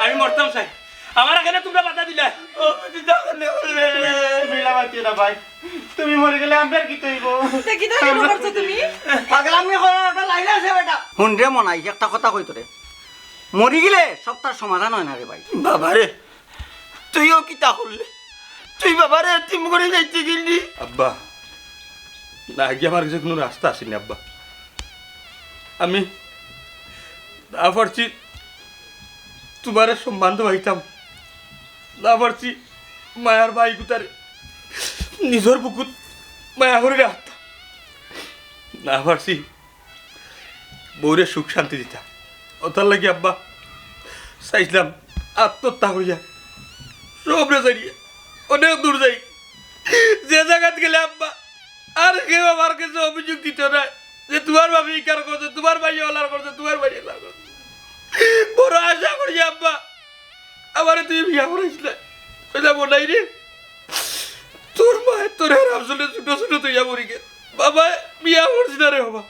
আমি মরতাম চাই। আমার এখানে তুমরা বাধা দিলা। তুমি লাগাইতে না ভাই। তুমি মরি গেলে আমরার কিতা অইবো? তে কিতা শুরু করছো তুমি? পাগলামি করার একটা লাইন আছে বেটা। হুন রে মনাই, একটা কথা কই তোরে। মরি গেলে সবটার সমাধান অয় না রে ভাই। বাবারে, তুইও কিতা করলে? তুই বাবারে এতিম করি যাইতে গেলি? আব্বা, না গিয়া আমার কাছে কুনু রাস্তা আছিল না আব্বা। আমি না পারছি তুমারে সম্মান দেওয়াইতাম, না পারছি মায়ার ভাই কুতারে নিজর বুকুত মায়া করি রাখতাম, না পারছি বউরে সুখ শান্তি দিতাম। অতার লাগি আব্বা চাইছিলাম আত্মহত্যা করিয়া সবরে ছাড়িয়া অনেক দূর যাই, যে জাগাত গেলে আব্বা আর কেউ আমার কাছে অভিযোগ দিত না যে তুমার ভাবি ইকার করছে, তুমার ভাই ওলার করছে, তুমার ভাই এলার করছে। বড় আশা করি আব্বা আমারে তুমি বিয়া করাইছিলা। কইলা, "মনাই রে, তোর মায় তোর হেরাম চলে ছোট ছোট তুইয়া মরি গেল। বাবা বিয়া করছি না রে বাবা।"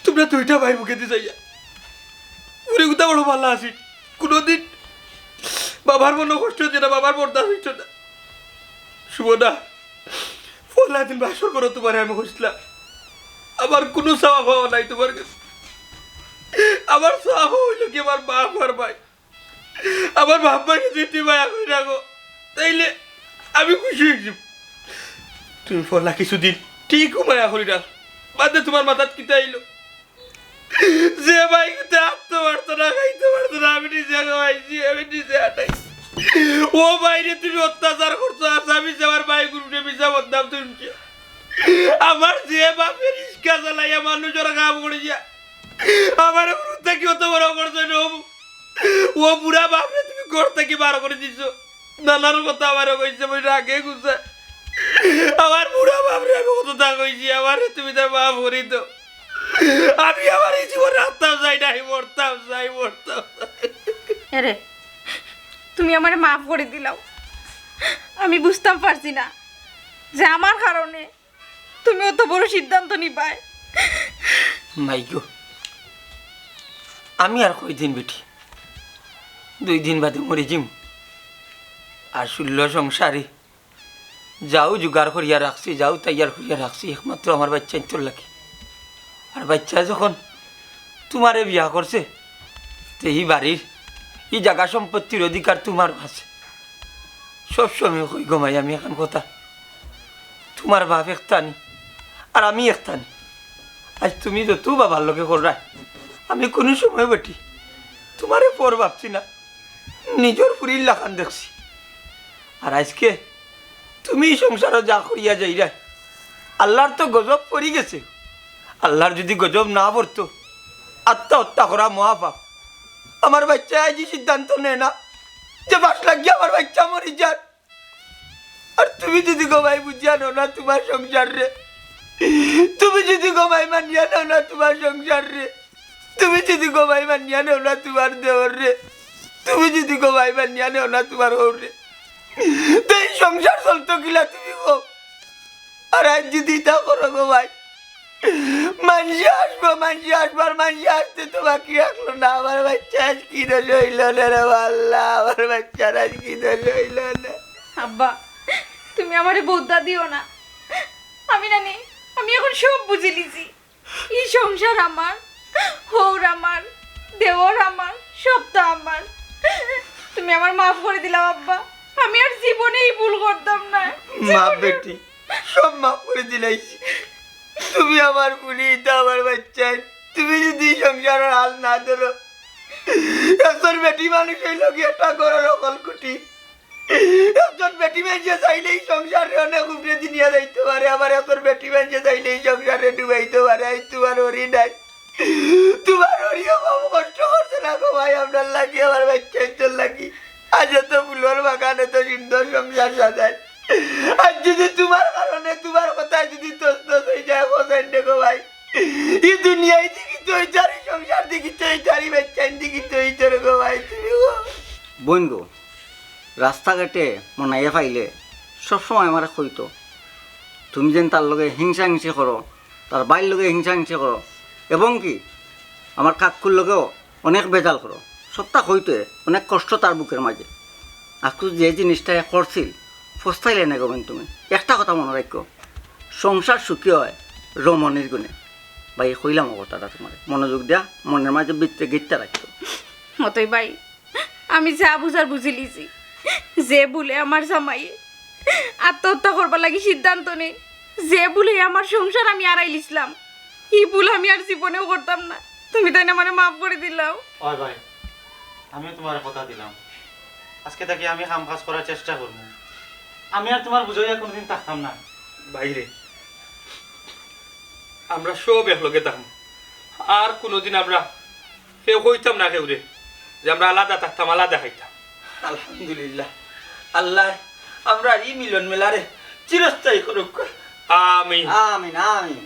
তুমরা দুইটা ভাই মুখে দি যাইয়া। উনি কোথা বড় ভালা আছি। কোনোদিন বাবার মনে কষ্ট হইতো না, বাবার বরদাস্ত হইতো না। শুভ না, পয়লা দিন বাসর করো তুমারে আমি কইছিলাম, আমার কুনু চাওয়া পাওয়া নাই তুমার কাছে। আমার চাওয়া পাওয়া অইলো কি আমার বাপ আর ভাই। আমার বাপ ভাই যদি তুমি মায়া করি রাখো, তাইলে আমি খুশি অইছি। তুমি পয়লা কিছুদিন ঠিকউ মায়া করি রাখো, বাদে তুমার মাথাত কিতা আইলো? যে ভাই কিতা আটতে পারতো না, খাইতে পারতো না, আমি নিজে খাওয়াইছি, আমি নিজে আটাইছি। ও ভাইরে তুমি অত্যাচার করছো, আসামি যে আমার ভাই গুরুরে মিছা বদনাম তুলছে। আমার যে বাপে রিস্কা চালাইয়া মানুষর কাম করিয়া আমারে গুরু থাকি অত বড় করছে না, ও বুড়া বাপরে তুমি ঘর থাকি বার করি দিছো। নানার কথা আমারে কইছে, বই রাগে গুছে। আমার বুড়া বাপরে আমি কততা কইছি, আমারে তুমি তার মাফ করি দাও। আমি আমার এই জীবনে আত্মা চাই নাই, মরতাম চাই, মরতাম চাই। এরে, তুমি আমারে মাফ করি দিলাও। আমি বুঝতাম পারছি না যে আমার কারণে তুমি অত বড় সিদ্ধান্ত নিবায়। মাইগো, আমি আর কয়দিন বেটি, দুই দিন বাদে মরি যিমু। আর ষোলো সংসারে যাও জোগাড় করিয়া রাখছি, যাও তৈয়ার করিয়া রাখছি, একমাত্র আমার বাইচ্চাইন্তর লাগি। আর বাইচ্চায় যখন তুমারে বিয়া করছে, তে ই বাড়ির, ই জাগা সম্পত্তির অধিকার তুমার আছে। সব সময় কই গো মাই আমি এখান কথা, তুমার বাপ একটানি, আর আমি একটানি। আজ তুমি যত বাবার লগে কররায়, আমি কুনু সময় বেটি তুমারে পর ভাবছি না, নিজর ফুরির লাখান দেখছি। আর আজকে তুমি ই সংসারো যা করিয়া যাইরায়, আল্লার তো গজব পড়ি গেছে। আল্লার যদি গজব না পড়তো, আত্মহত্যা করা মহাপাপ। আমার বাইচ্চায় আইজ ই সিদ্ধান্ত নেয় না যে বাস লাগিয়া আমার বাইচ্চা মরি যার। আর তুমি যদি গো মাই বুঝিয়া নেও না তুমার সংসাররে, তুমি যদি গো মাই মানিয়া নেও না তুমার সংসাররে, তুমি যদি গো মাই মানিয়া নেও না তুমার দেওররে, তুমি যদি গো মাই মানিয়া নেও না তুমার হউররে, তে ই সংসার চলতো কিলা তুমি কও? আর আইজ যদি ইতা করো গো মাই, মানষে আসবো, মানষে আসবো, আর মানষে আসতে তো বাকি রাখলো না। আমার বাইচ্চায় আইজ কি দোষ অইলো নে রে আল্লা, আমার বাইচ্চার আইজ কি দোষ অইলো নে? আব্বা, তুমি আমারে বউদ্দা দিও না। আমি নানি, আমি এখন সব বুঝিলিছি। ই সংসার আমার, হউর আমার, দেওর আমার, সবতা আমার। তুমি আমারে মাফ করি দিলাও আব্বা। আমি আর জীবনে ই ভুল করতাম না। মাফ বেটি, সব মাফ করি দিলাইছি। তুমি আমার ফুরি, ইতা আমার বাইচ্চাইন। তুমি যদি ই সংসারর হাল না ধরো, একজন বেটি মানুষ অইলো গি একটা ঘরর হকল খুটি। একজন বেটি মানষে চাইলে ই সংসাররে অনেক উপরেদি নিয়া যাইতো পারে, আবার একজন বেটি মানষে চাইলে ই সংসাররে ডুবাইতো পারে। আইজ তুমার হরি নাই, তুমার হরিও কম কষ্ট করছে না গো মাই, আপনার লাগি, আমার বাইচ্চাইন্তর লাগি। আইজ এত ফুলর বাগান, এত সুন্দর সংসার সাজায়। আইজ যদি তুমার কারণে, তুমার কথায় যদি তছনছ অইযায়, কও ছাইন নে গো মাই। ই দুনিয়াইদি কিতা অইতো, আর ই সংসারদি কিতা অইতো, আর ই বাইচ্চাইনদি কিতা অইতো রে গো মাই, তুমি কও। বইন গো, রাস্তাঘাটে মনাইয়ে পাইলে সবসময় আমারে কইতো, তুমি যেন তার লগে হিংসা-হিংসি করো, তার ভাইর লগে হিংসা-হিংসি করো, এবং কি আমার কাক্কুর লগেও অনেক বেজাল করো। সবটা কইতে অনেক কষ্ট তার বুকের মাঝে। আকু যে জিনিসটা এ করছিল, ফস্তাইলে না গবেন তুমি। একটা কথা মনে রাখো, সংসার সুখী হয় রমণীর গুণে। ভাই, কইলাম ও কথাটা তোমার, মনোযোগ দিয়া মনের মাঝে ভিতরে গিট্টা রাখো। মতই ভাই, আমি যা বুঝার বুঝি লিছি। যে ভুলে আমার জামাই আত্মহত্যা করবার লাগি সিদ্ধান্ত নেই, যে ভুলে আমার সংসার আমি আড়াইলিছলাম, ই ভুল আমি আর জীবনেও করতাম না। তুমি তাইন আমারে মাফ করি দিলাও। ওই ভাই, আমিও তোমার কথা দিলাম, আজকে থাকি আমি কাম কাজ করার চেষ্টা করবো। আমি আর তোমার বুঝাইয়া কোনোদিন থাকতাম না। ভাইরে, আমরা সব একলগে থাকমু। আর কোনোদিন আমরা কেউ কইতাম না কেউরে যে আমরা আলাদা থাকতাম, আলাদা খাইতাম। আলহামদুলিল্লাহ, আল্লাহ আমরা ই মিলন মেলারে চিরস্থায়ী করুক। আমিন। আমিন, আমিন।